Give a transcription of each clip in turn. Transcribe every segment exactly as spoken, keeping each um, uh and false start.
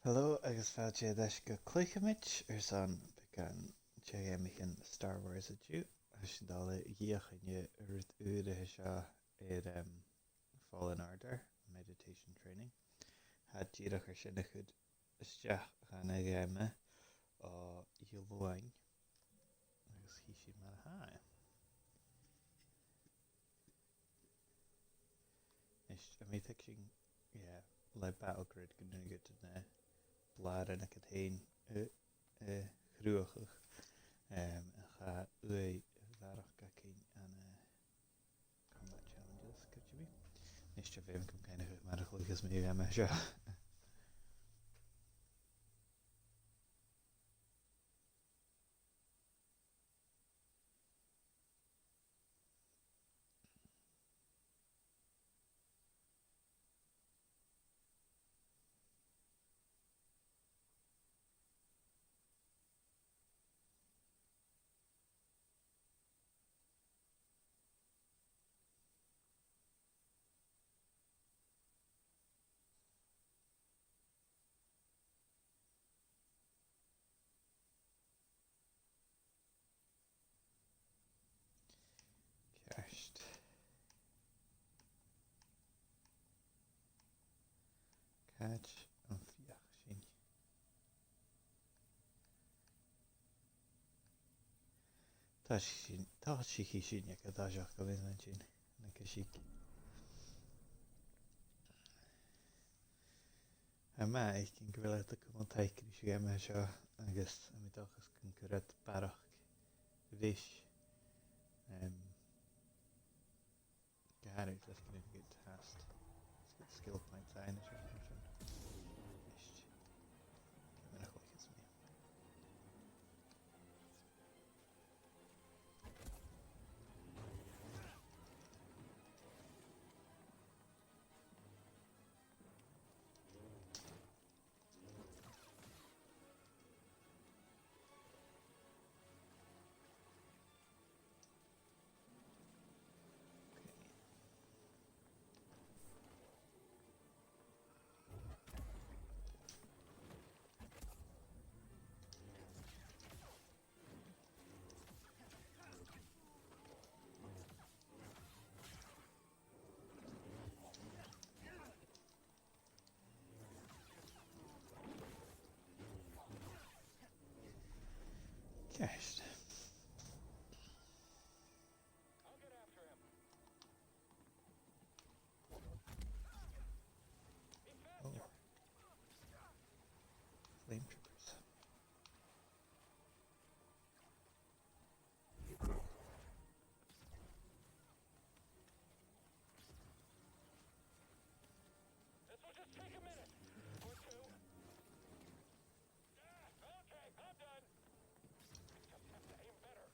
Hello, agus fàilte air ais gu Cluicheamaid airson beagan de gheamaichean Star Wars an-diugh. Tha sinn a' dol a dh'fheuchainn rud ùr a tha seo air, em, Fallen Order, Meditation Training. Tha iad dìreach air sin a chur a-steach dhan a' gheama o Dhiluain, agus chì sinn mar a tha e. Is, tha mi a' tuigsinn, yeah, le Battle Grid gun urrainn dhut na blàran agad fhèin a, a chruthachadh, em, ach tha ùidh bharrachd againn ann an, eh, combat challenges, cudromach. Is, tha feum agam cuimhneachadh mar a chluicheas mi a' gheama seo. Ceart. Càit am feuch sinn? Tha sinn, tha sinn, tha sinn aig an toiseach, gu bheil sinn an sin, na cosig. Tha mi a' faicinn gu bheil iad a' cumail taic ris a' gheama seo, agus tha mi an dòchas gun cuir iad barrachd ris, em, gu h-àraidh leis gun urrainn dhut fhathast. Let's get skill points, aye, na sin, na sin. Ist. Ciamar a chluicheas mi? Ceart. Oh. Flame Troopers. This will just take a minute or two. Ah, okay, I'm done. Just have to aim better.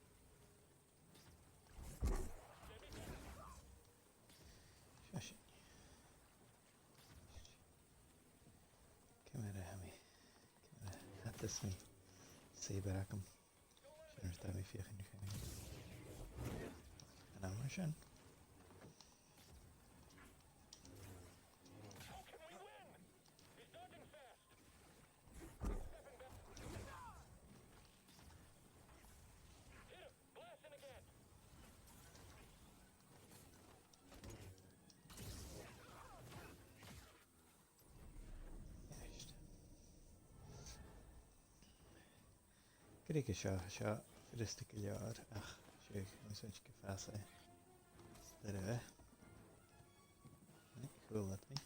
Seo sinn. Ciamar a tha mi? Ciamar a tha mi? Saber agam. Sin rud a tha mi a' feuchainn ri chruthachadh. An ann mar sin. Right. Gu ruige seo, seo furasta gu leòr, ach seo, tha mi a' smaointinn gum fàs e. Is doirbh e. Right, chuala mi.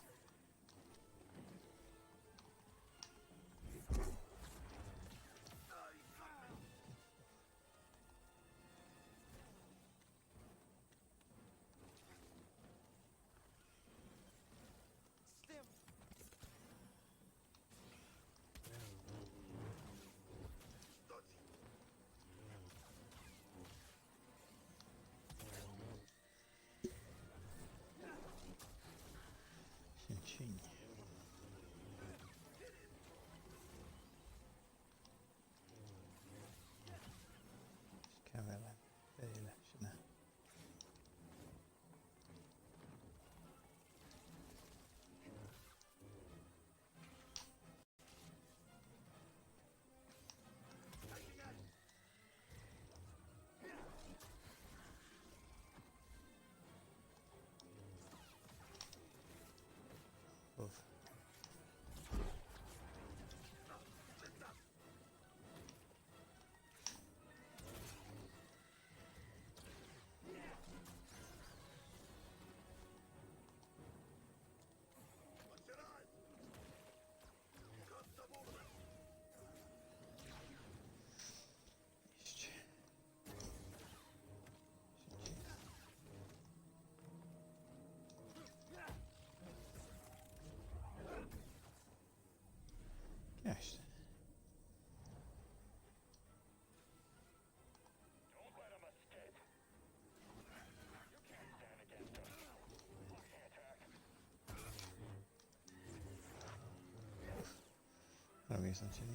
Am bi sin sin?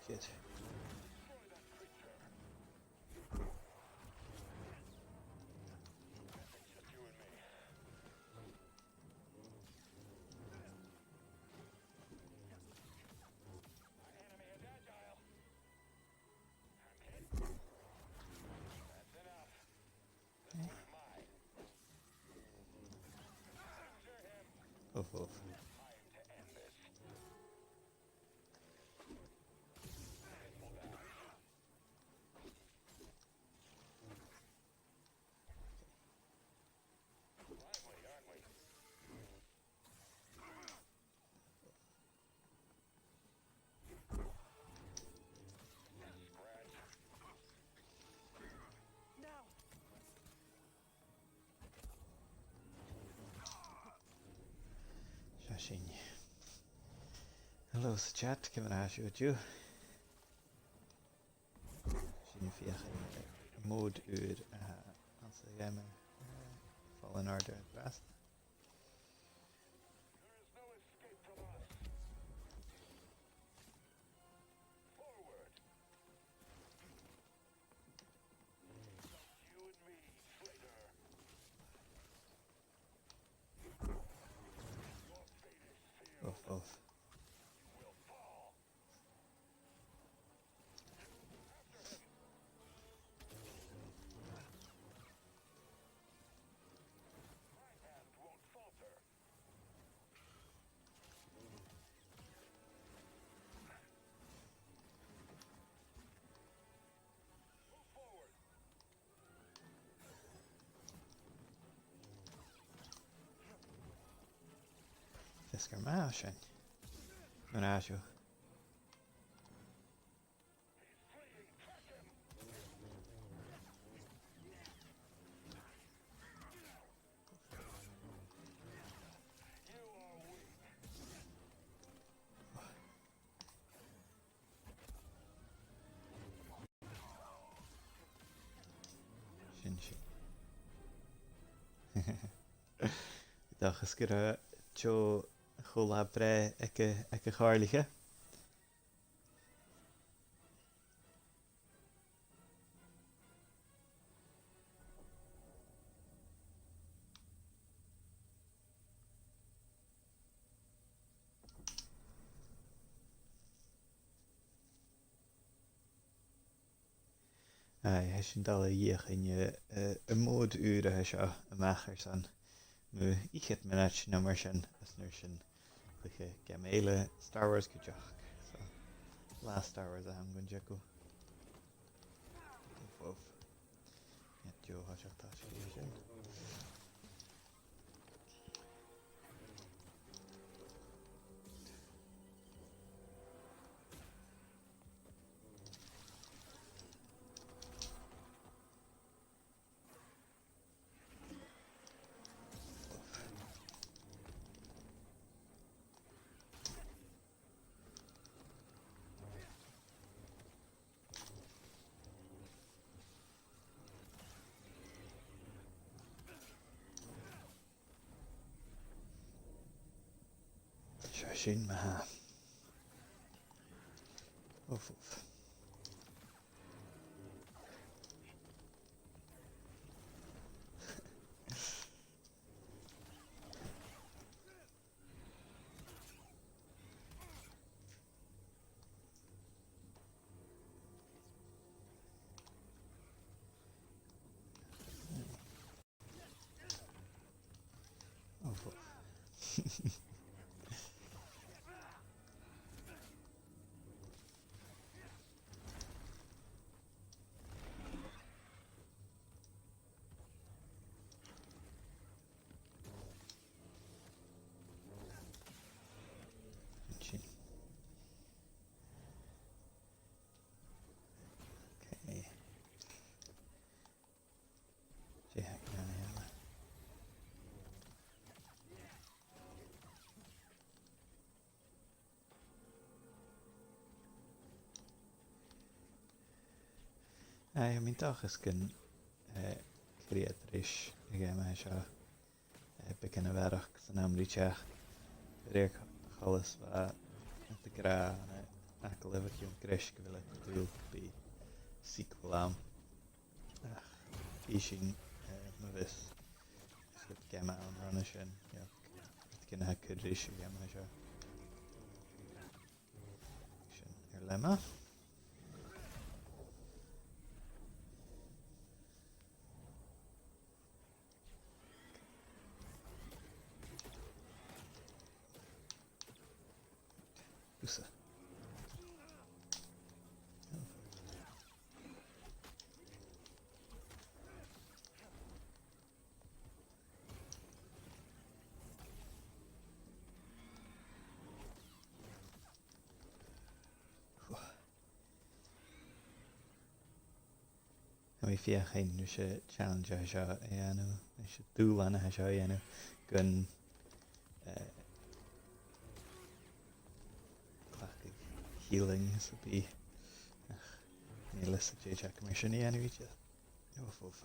Shit. Oof, oof. Seo sinn. Hello sa chat, ciamar a tha sibh an-diugh? Sinn a' feuchainn, eh, mòd ùr, eh, anns a' gheama, eh, Fallen Order an-dràsta. Oof, oof. Feasgar math sin. Mar a tha sibh. Sin sin. Dòchas gun robh deagh cho-là-breith aig a', aig a' chomhairliche. Aye, tha sinn a' dol a dh'fheuchainn, eh, eh, am mòd ùr a tha seo a-mach airson mu fhichead mionaid no mar sin, is an uair sin cluiche geama eile Star Wars cuideachd. So, latha Star Wars a th' ann gun teagamh. Uff, uff. Iad deagh thoiseach, tha sinn an sin. Seo sinn, ma-thà. Uff, uff. Oh, fuck. Okay. Dè th' againn an-seo? Aye, tha mi an dòchas gun, eh, cuir iad ris a' gheama seo, eh, beagan a bharrachd san àm ri teachd. A rèir choltais bha iad ag ràdh ann an, eh, leibh a chionn greis gu bheil iad an dùil gum bi sequel ann. Ach, chì sinn, eh, ma bhios, is gum bi geama ann roimhe sin, no rudeigin a tha cur ris a' gheama seo. Sin air leth math. Thusa. Tha mi a' feuchainn ris a' challenge a tha seo a dhèanamh, ris an dùbhlan a tha seo a dhèanamh, gun, eh, cleachdadh healing sam bith. Ach, chan eil fhios dè tha mi a' dèanamh idir. Uf, uf.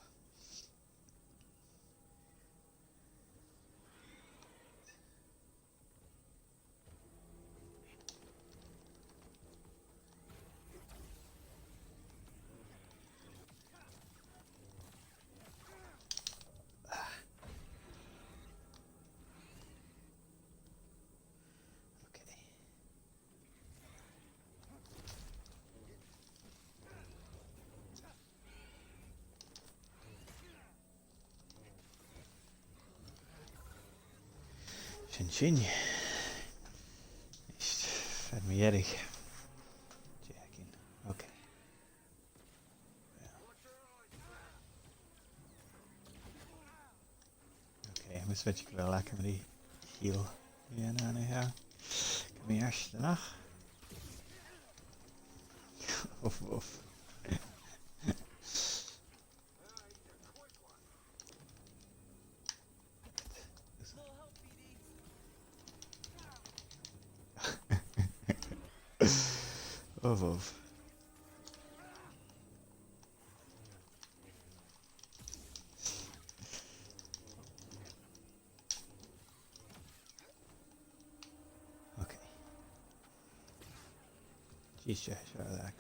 Okay. Sin sin. Is, feumaidh mi dheireadh. Checking. Okay. Okay, tha mi a' smaoineachadh gu bheil agam ri heal a dhèanamh an-seo. Gabh mo leisgeul a-nis. Uf, uf. Uf, uf. Okay. Jeez, sure, sure, that.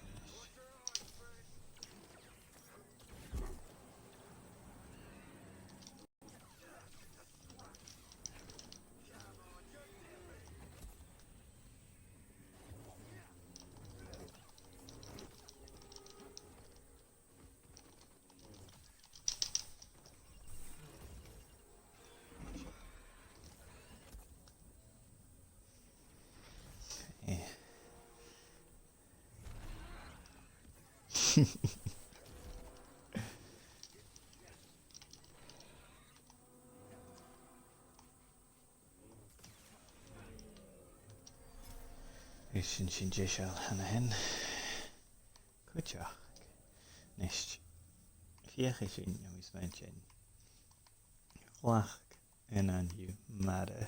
Eh. Agus sin sin deiseil an sin. Cuideachd. Nis, feuchaidh sinn, no is bhean sin, ghlac an ainm mara,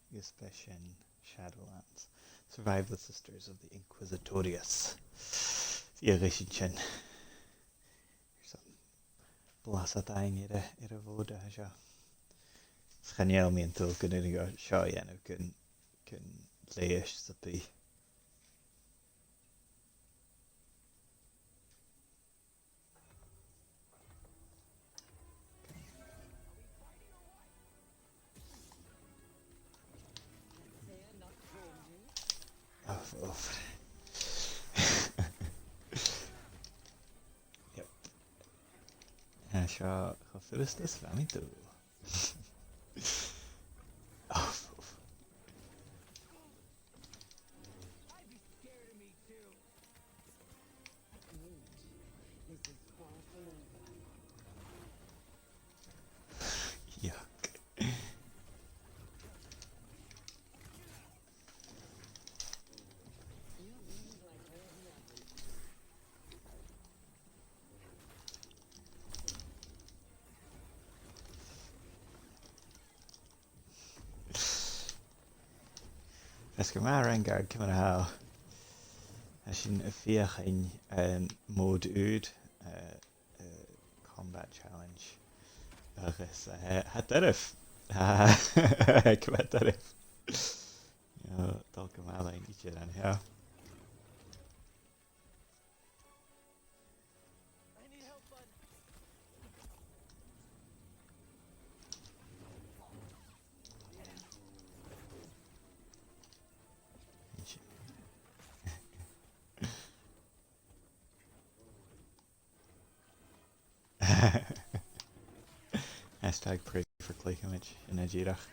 agus b' e sin Shadowlands, Survival Sisters of the Inquisitorius. Feuchaidh sinn sin. Airson blasad fhaighinn air a', air a' mhòd a tha seo. Is chan eil mi an dùil gun urrainn dhomh seo a dhèanamh gun, gun leigheas sam bith. Uf, uf. Yep. Tha seo cho furasta 's a bha mi an dùil. Uf, uf. Yuck. Feasgar math, Rengar, ciamar a tha thu? Tha sinn a' feuchainn, um, mòd ùr, uh, uh, Combat Challenge. Agus, uh, tha e doirbh. Tha e gu math doirbh. Uh, dol gu math leinn idir an seo. Hashtag pray for Claymore, sin e dìreach.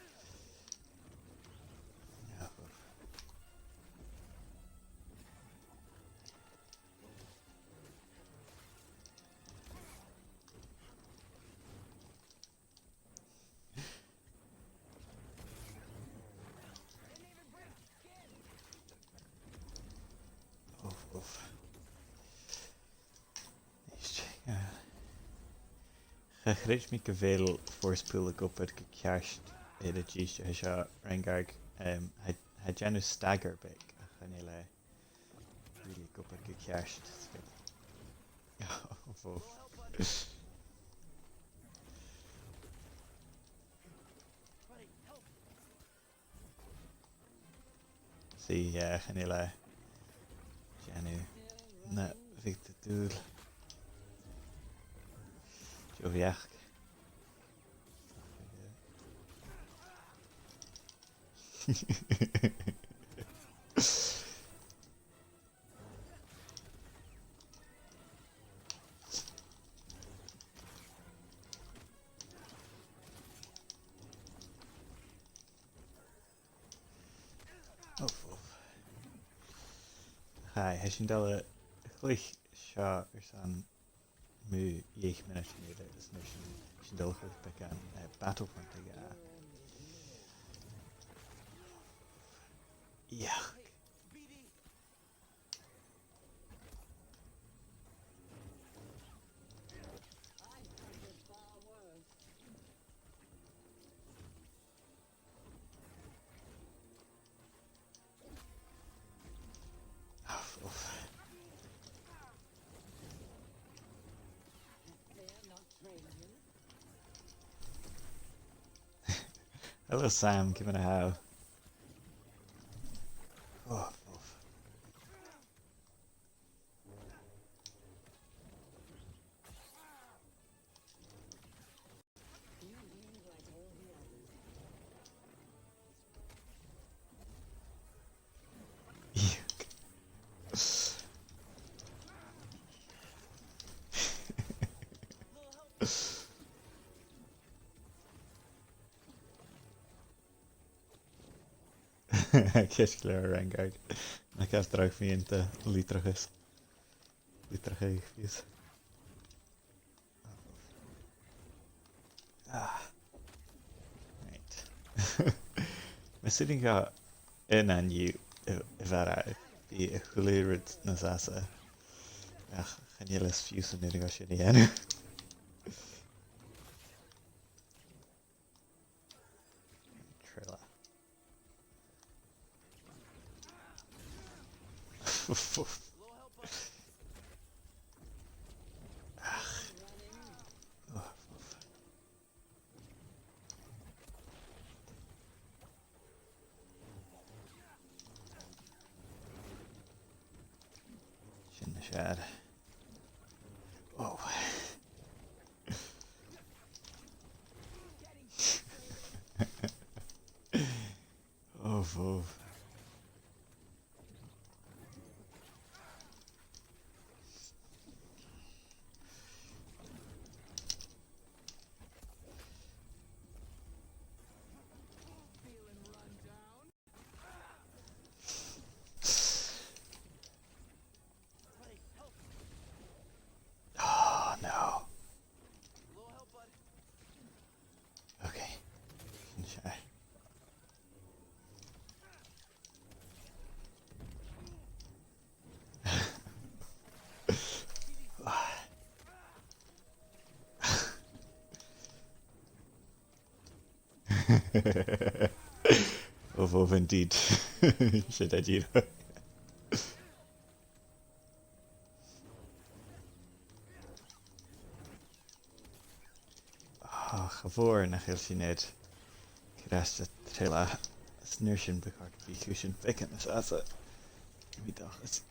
Uf, uf. Is, eh, cha chreid mi gu bheil Force Pull ag obair gu ceart air an dithis seo, Rengar. Em, tha, tha e a' dèanamh stagger beag, ach chan eil e really ag obair gu ceart. Uf, uf. Sea, eh, chan eil e a' dèanamh na bhiodh tu an dùil. Deagh bheachd. Uf, uf. Aidh, tha sinn a' dol a chluich seo airson mu dheich mionaidean eile, is an uair sin, sinn a' dol a chluich beagan, eh, Battlefront aig a'. Yuck. Uf, uf. Hello, Sam. Ciamar a tha thu? Uf, uf. Ceist gu leòr, Rengar. Nach gabh dragh mi an do litreachas. Litreachadh fios. Ah. Right. Mas urrainn dhomh aon dhiubh a, a bharrachd, bidh a h-uile rud nas fhasa. Ach chan eil fhios fiù 's an urrainn dhomh sin a dhèanamh. Trilla. Sin nas fheàrr. Oh. Oh, oh. Oh, no. Okay. Sure. Uf, uf, indeed. Sin e dìreach. Ah, cha mhòr nach eil sinn air cur às an Trilla. Is an uair sin bu chòir gum bi cùisean beagan nas fhasa. Bidh dòchas.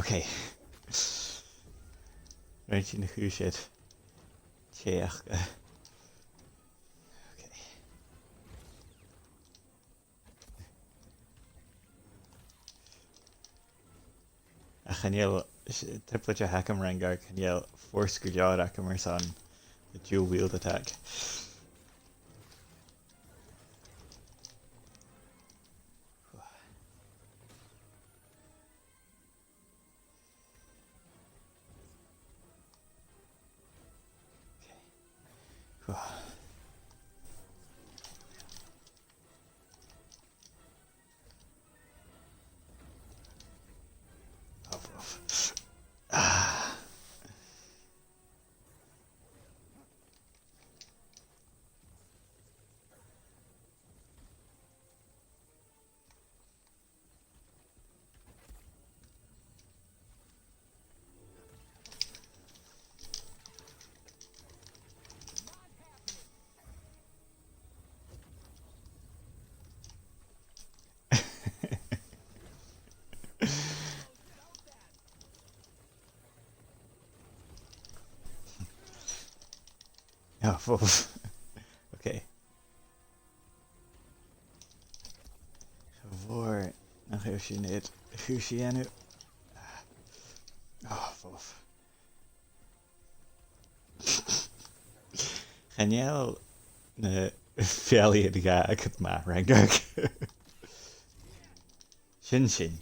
Okay. Rinn sinn a' chùis air. Tè aca. Okay. Ach chan eil, s-, trioblaid a th' agam, Rengar, chan eil force gu leòr agam airson the dual wield attack. Okay. Whew. Off, off. Ah. Oh, phew. Okay. Cha mhòr nach eil sinn air a' chùis a dhèanamh. Ah, phew. Chan eil na fealla-dhà agad math, Rengar. Sin sin.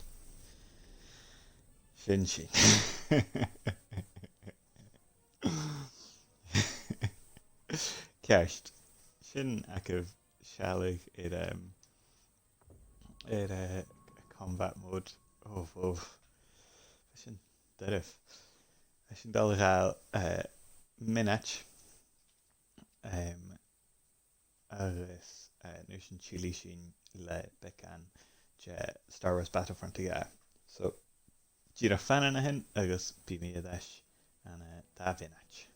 Sin sin. Ceart. Sin agaibh sealladh air, um, air, uh, combat mode. Oh, oh. Sin doirbh. Tha sinn a' dol a ghabhail, uh, mionaid. Um, agus, uh, an uair sin tillidh sinn le beagan de Star Wars Battlefront a dhà. So, dìreach fanann a shin agus bidh mi air ais ann an, uh, dà mhionaid.